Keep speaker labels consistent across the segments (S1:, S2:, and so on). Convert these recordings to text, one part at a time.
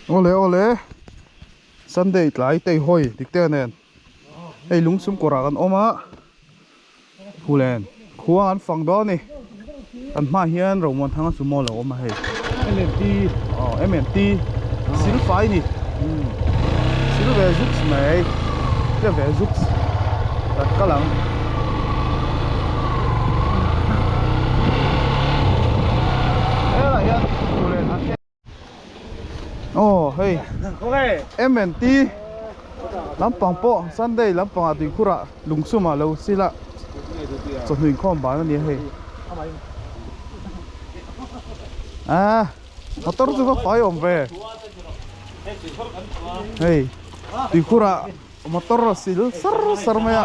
S1: Awle awle Sunday tlai tei hawi dik te nen hei lungsum kawrah kan awm a Hulen khua an fang dawn a ni kan hmaah hian Romuanthanga chu maw lo awm a hei MMT aw MMT silfai a ni sil ve zuks mai tia ve zuks kan kal ang. Helai hian Hulen an Aw hei M&T lampang pawh Sunday lampangah tuikhurah lungsumah lo sil a chawhnu inkhawm ban a ni a hei ah motor chu va fai awm ve hei tuikhurah motor a sil sar sar mai a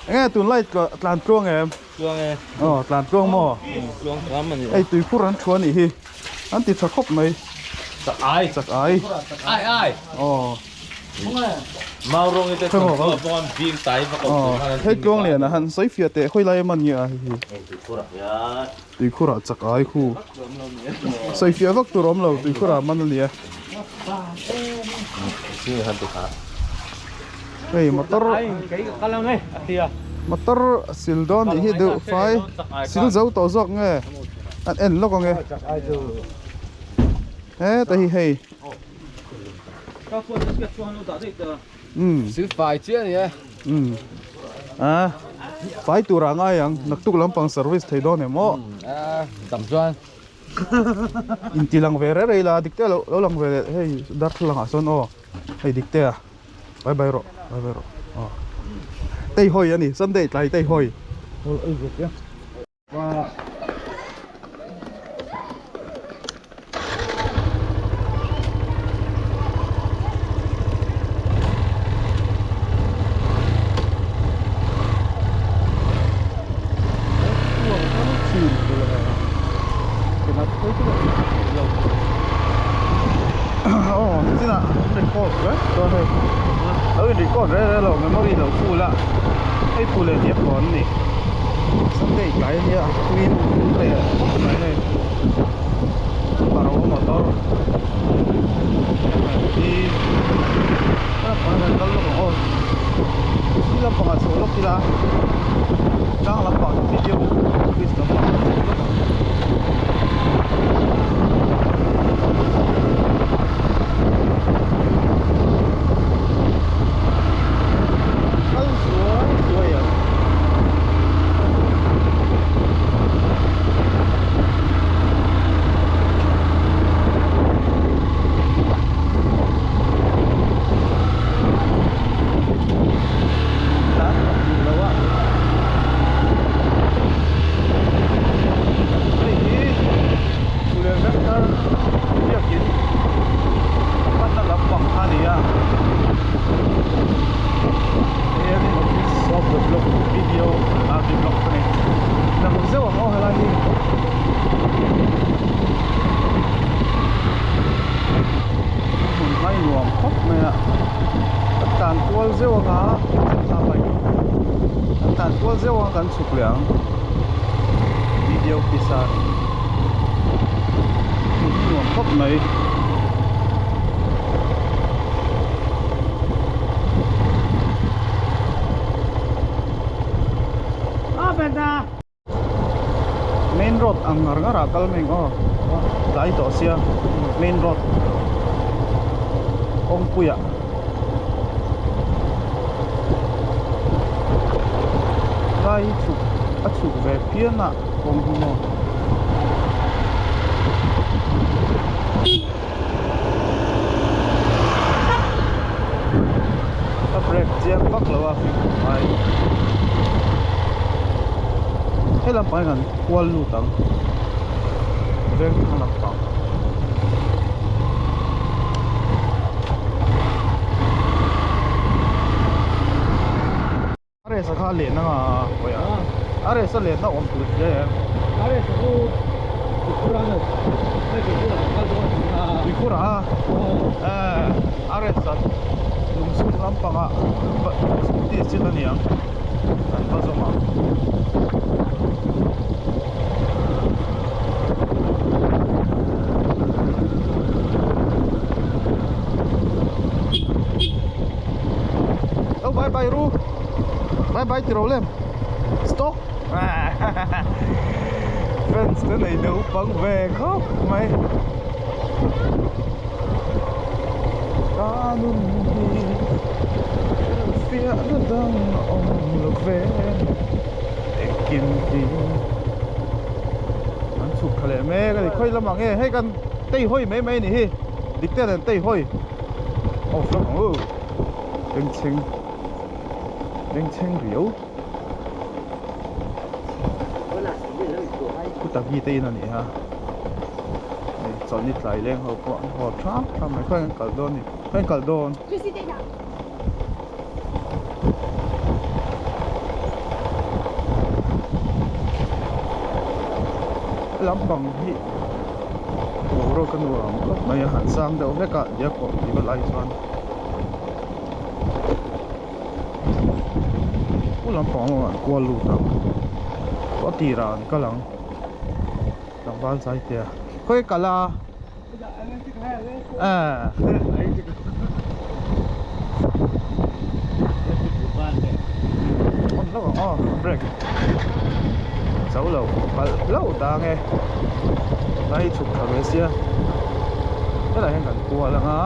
S1: enge tunlai tlan tluang em aw tlan tluang maw hei tuikhur an thu a nih hi. An ti tha khawp mai.
S2: Chak ai.
S1: Chak ai.
S2: Ai ai.
S1: Aw.
S2: Mau rawng ite chhan chu a bawng an bing tai vak lo tur khan an
S1: Hei tluang lian a han sawi fiah teh khawi lai em an nia hei hi.
S2: Tuikhur ah hian.
S1: Tuikhur ah chak ai khu. Sawi fiah vak tur awm lo tuikhur ah man a nia. Hei motor motor sil dawn nih hi deuh fai sil zo tawh zawk nge an en lawk ang e heta hi hei umm
S2: sil fai chiah a ni e
S1: umm a fai tur ah ngai ang naktuk lampang service thei dawn em aw
S2: a dam chuan.
S1: Inti lang ve rei rei la dik te lo lang ve leh hei darthlalang ah sawn aw hei dik te a bye bye rawh bye bye rawh aw tei hawi a ni sunday tlai tei hawi. Lo in record reng reng lo memory lo full a hei full leh diak tawh an ni sunday tlai ania tuin leh khawp mai hei paro motor kal lawk ang aw khi lampangah chho lawk ila tlang lampang hi video office lampang ah chho lawk ang kal zuai zuai ang. Tlan tak duh lo a hei hi Chulel Vector biakin hmanna lampang kha a ni a hei hianin office of the block video RV block a ni lang zeuh ang aw helai hi. Hmun hmai nuam khawp mai a kan tlan kual zeuh anga kan tlan kual zeuh anga kan chhuk leh ang video office a hmun hi nuam khawp mai. Main road ang ngar ngar ah kal mai ang aw tlai tawh sia main road kawngpui ah tlai hi chhuk a chhuk ve phian a kawng hi maw. A brake chiang vak lo a fimkhur ngai he lampang hi kan kual lut ang veng thlang lampang A resa kha a lehna nga hawi a a resa lehna awm tur hle em
S2: a resa chu tuikhur a hei tuikhur ah kal dawn tih kha
S1: tuikhur ah a resa lungsum lampang ah scooty a chin a niang an va zawm ang. Bye bye ru. Bye bye tiro lem. Stop. Fans te nei naupang ve khawp mai. Ka nun hi hrilhfiahna dang a awm lo ve engkim hi an chhuk thla leh mek a ni. Khawi lamah nge hei kan tei hawi mai mai a ni hi dik te nen tei hawi off lam ang u bengchheng bengchheng riau. Kutagi te in a ni a hei chawlhni tlai leng ho pawh an haw thap thap mai khawiah an kal dawn a ni khawiah an kal dawn. Lampang hi boruak a nuam khawp mai a han sang deuh hlek a diakawh tih vel ai chuan. Pu lampang lamah an kual lut ang a tirah an kal ang tlangval zai te a khawi kal a ah on hlauh ang aw break zo lo palh hlauh ta ange lai chhuk thla ve sia helaiah hian kan kual ang a.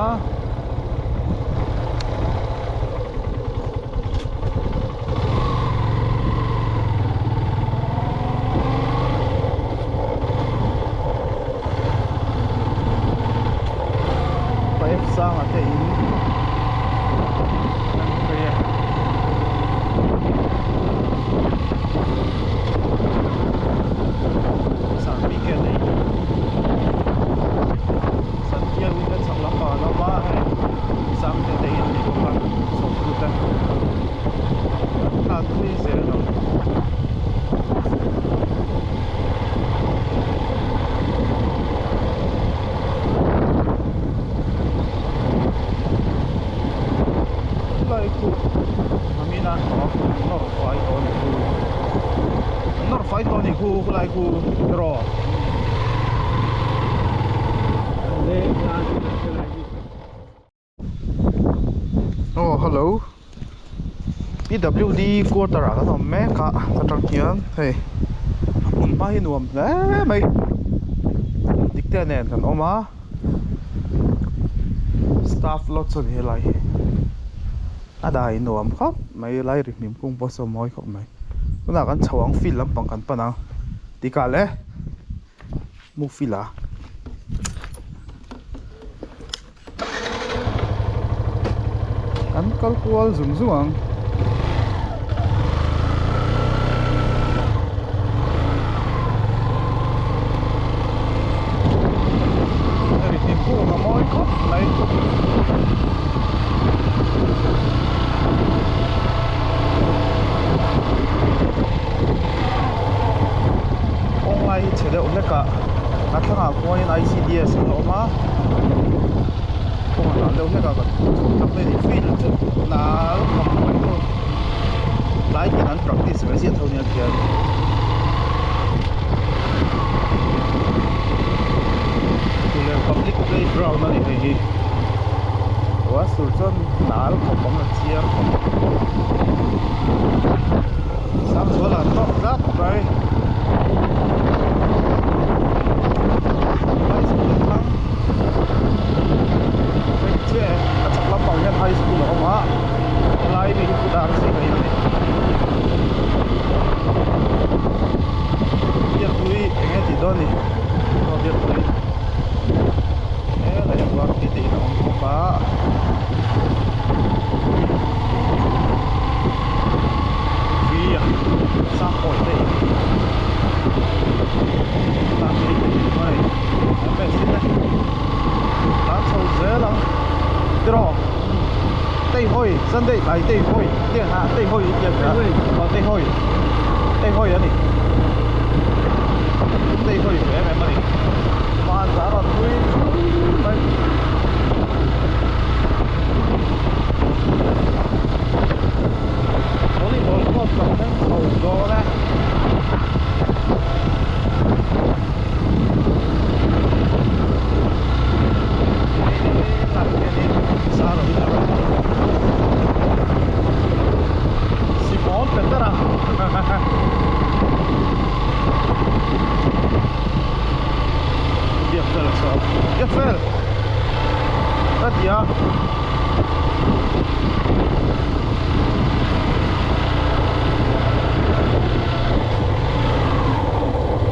S1: Paep sangah te in an phei a. Sanpike te in Santiago te chhak lampang an awm a hei Sangte te in ni bawk a sawmtu te an tlan thui zel ang. Lai khu angin a nawr fai tawh a ni khu nawr fai tawh a ni khu khulai khu erawh. Aw hello PWD quarter ah kan awm mek a atang hian hei a hmun hma hi nuam hle mai dikte nen kan awm a staff lodge a ni helai hi a dai nuam khawp mai lai ri hnim kung pawh saw mawi khawp mai tunah kan chho ang field lampang kan pan ang tikah le mufila. An kal kual zung zung ang. Hei thingkung a mawi khawp mai. Kawng lai hi chhe deuh hlek a a thlangah khuanin I_C_D_S a awm a kawng a hlan deuh hlek a kan chhuk tak mai a ni field chu nal khawp mai chu tlai hian an practice ve ziah tho nia khian. Tule public playground a ni hei hi aw a sur chuan nal khawp ang a chiang khawp Sangzuala tawk zat mai high school thlang hei chiah a chhak lampang hian high school a awm a helai mi hi pudar zing a in a ni biakpui eng nge tih dawn ni aw biakpui helai a var tih te in a awm bawk a. Sunday ai tei hawi tiang ah tei hawi tiang ah aw tei hawi tei hawi a ni tei hawi ve em em a ni man a rawn hlui mai. Volleyball court kan thleng chho dawn e. Ka ti a.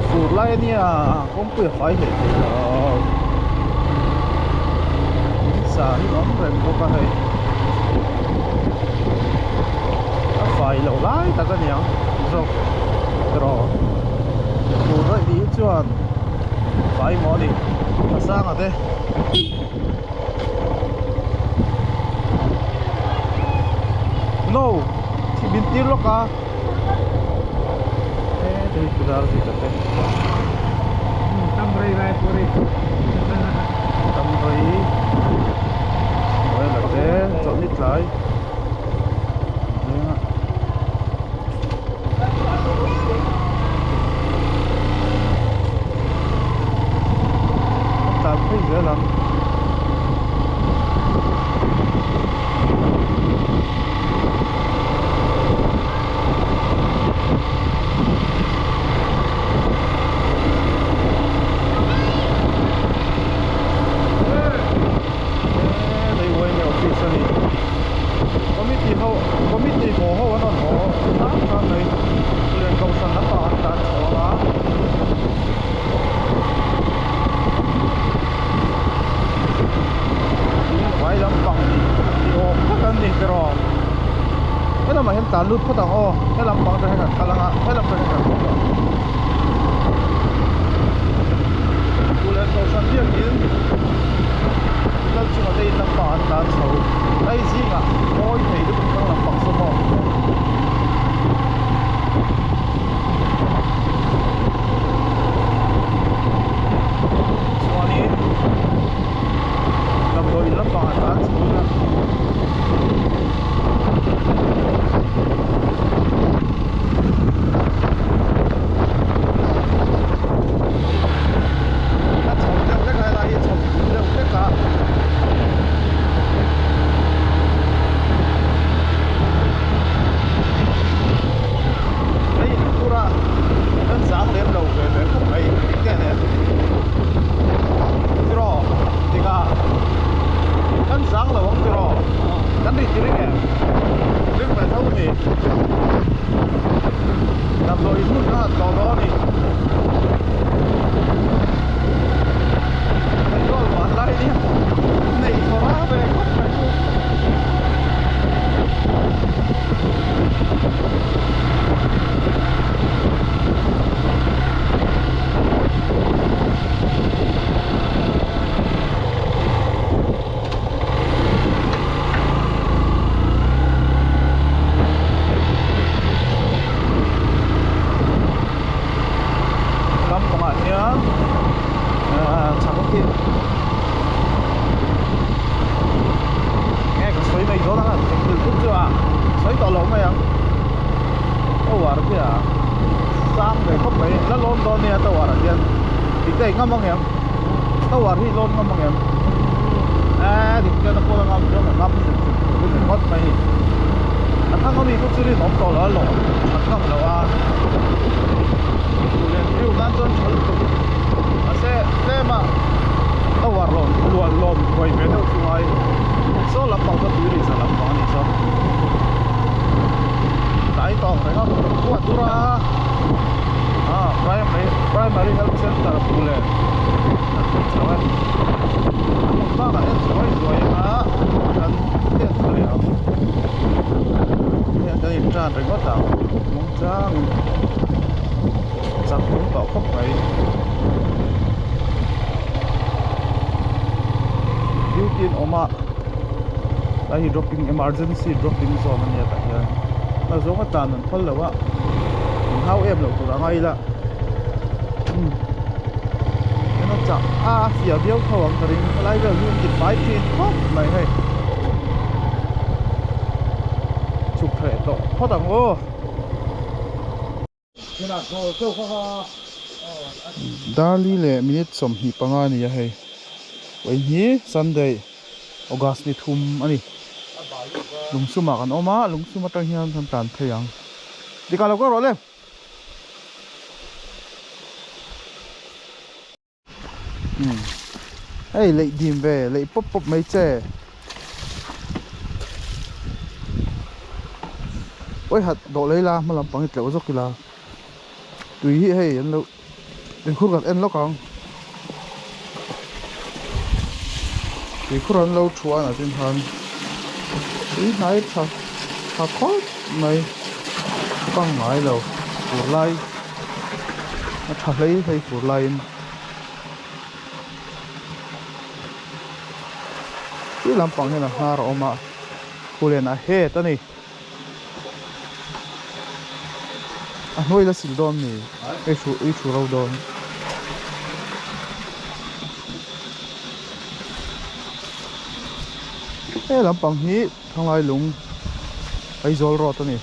S1: Fur lai a nia kawngpui a fai hle thei lo. In sa hi a awm reng bawk a hei. A fai loh lai tak a niang zawk erawh fur daih ni hi chuan fai maw a ni a sanga te. No thi min tir lawk a he te hi pudar zui ta te
S2: tam rei lai pawh
S1: tam rei hnuai la te chawlhni tlai venga tlan phei zel ang. Hei yma office a ni committee ho committee haw ho an rawn haw tlang tlang mai Lian Kohhran lampang an tlan chho ang a. In vai lampang ni awm tak an ni tiraw helamah hian tlan lut phawt ang aw helam pang te hian kan kal ang a helam pang hian kan kal ang Duhlian Kohhran biakin lal chungah te in lampang an tlan chho hei zingah mawi thei lutuk thlang lampang saw maw. Chuanin damdawi in lampangah tlan chho ila a chho deuh hlek a helai hi a chho deuh hlek a. Hei tura kan zang lem lo ve ve khawp mai eng nge nen tiraw tika kan zang lo ang tiraw kan ri tir nge ring ve tho ni damdawi hmun kha han tlawh dawn a ni petrol van lai nia nei thawra ve khawp mai chu. Lampangah hian chak a khi nge ka sawi mai dawn ang a thil thut chu a sawi tawh loh mai ang tower khi a sang ve khawp mai la lawn dawn nia tower ah hian dik te ngam ang em tower hi lawn ngam ang em eee dik te na pawh la ngam chuan a ngam hrim hrim tur hi ni ngawt mai a thang ami kha chu rinawm tawh lo a lawm that ngam lo a duh leh view nan chuan tha lutuk mahse tlem a tower lawm luah lawm huai ve deuh chu ngai saw lampang chu tui rih sa lampang a nih saw tlai tawng reng a khuah tur a ah primary primary health center bul eh a tih chho e a hmun bakah hian zuai zuai anga kan hriat tha leh ang heng kan in tan ringawt ang muangchangin chak tum tawh khawp mai duty an awm a lai hi dropping emergency dropping zone a nia tah hian a zawnga tlan an phal lo a in hau em loh tur a ngai ila en a chak a a fiah viau tho ang ka ring helai vel hi an ti fai thin khawp mai hei chhuk thleh tawh phawt ang aw. Darli leh minute 25 a ni a hei vawiin hi Sunday August ni thum a ni lungsumah kan awm a lungsum atang hian kan tlan phei ang dikah lo kal rawh le. Hei leih dim ve leih pawp pawp mai che. Pawihat dawh lei la hma lampang hi tleuh zawk ila tui hi hei an lo tuikhur kan en lawk ang tuikhur an lo thu a natin khan tui hnai tha tha khawp mai pangngai lo fur lai a tha hlei hlei fur laiin. Ti lampang hian a hnar a awm a khulen a het a ni a hnuai la sil dawn ni ei thu ei thu ro dawn he lampang hi thanglai lung Aizawl road a ni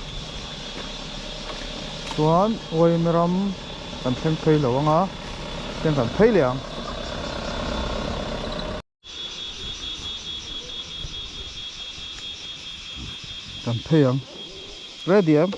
S1: chuan uaime ram kan thleng phei lo ang a tiang kan phei leh ang. Kan phei ang ready em?